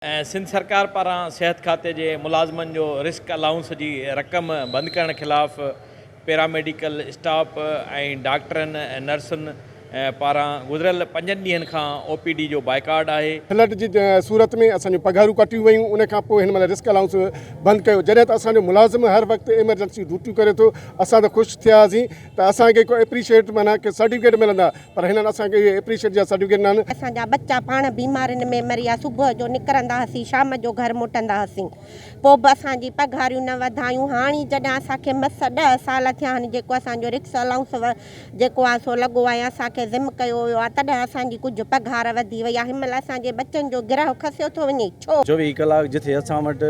سنڌ سرڪار پاران صحت کاتي جي ملازمن جو رسڪ الائونس جي رقم بند ڪرڻ خلاف پيراميڊيڪل اسٽاف ۽ ڊاڪٽرن ۽ نرسن پاران گذريل پنجن ڏينهن کان او پي ڊي جو بائيڪاٽ آهي. فلڊ جي صورت ۾ اسان جون پگهارون ڪٽيون ويون ان کان پوء هن مهل رسڪ الائونس بند ڪيو جڏهن ته اسان جو ملازم هر وقت ايمرجنسي ڊيوٽيون ڪري ٿو اسان ته خوش ٿياسين ته اسان کي ڪو ايپريشيٽ معنيٰ ڪي سرٽيفڪيٽ ملندا پر هنن اسان کي اهي ايپريشيٽ جا سرٽيفڪيٽ ڏنا آهن. اسان جا ٻچا پاڻ بيمارين ۾ مريا، صبح جو نڪرندا هئاسين شام جو گهر موٽندا هئاسين، پوء به اسان جي پگهاريون نه وڌايون، هاڻي جڏهن اسان کي مس ڏهه سال ٿيا آهن جيڪو اسان جو رڪس الائونس جيڪو آهي سو لڳو آهي ۽ اسان کي ضم ڪيو ويو آهي تڏهن اسان جي ڪجهه پگهار وڌي وئي آهي، هن مهل اسان جي ٻچن جو گرهه کسيو ٿو وڃي، ڇو؟ 24 ڪلاڪ جٿي اسان وٽ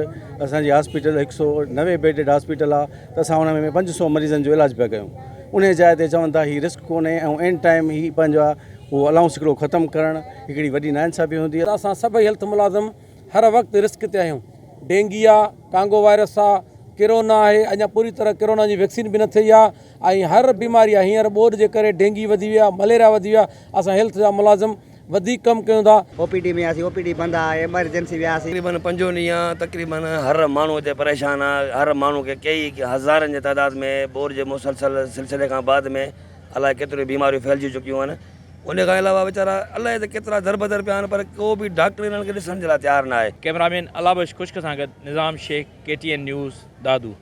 اسان جي هاسپيٽل هڪ سو 90 بيڊڊ هاسپيٽل آ ته اسان ان ۾ 500 مريضن جو علاج پيا ڪيون انهي جاء تي چون ٿا هي رسڪ ڪونهي ۽ اين ٽائيم هي پنهنجا اهو الائونس هڪڙو ختم ڪرڻ هڪڙي وڏي ناانصافي هوندي. اسان سڀئي هيلٿ ملازم هر وقت رسڪ تي آهيون ڊينگي آ ڪانگو وائرس آ ڪرونا آهي اڃا پوري طرح ڪرونا جي ويڪسين به نه ٿي آ ۽ هر بيماري آ هينئر ٻوڏ جي ڪري ڊينگي وڌي وئي آ مليريا وڌي وئي آ اسان هيلٿ جا ملازم وڌيڪ ڪم ڪيون ٿا. او پي ڊي ۾ وياسين او پي ڊي بند آ ايمرجنسي وياسين. تقريبن پنجون ڏينهن آ تقريبن هر ماڻهو هتي پريشان آ هر ماڻهو کي ڪيئي هزارن جي تعداد ۾ ٻوڏ جي مسلسل سلسلي کان بعد ۾ الائي ڪيتريون بيماريون ڦهلجي چڪيون آهن ان کان علاوه ويچارا الائي ته ڪيترا دربدر پيا آهن پر ڪو به ڊاڪٽر انهن کي ڏسڻ جي لاء تيار نه آهي. ڪئميرامين الله بخش خشڪ سان گڏ Nizam Shaikh, K T N news, Dadu.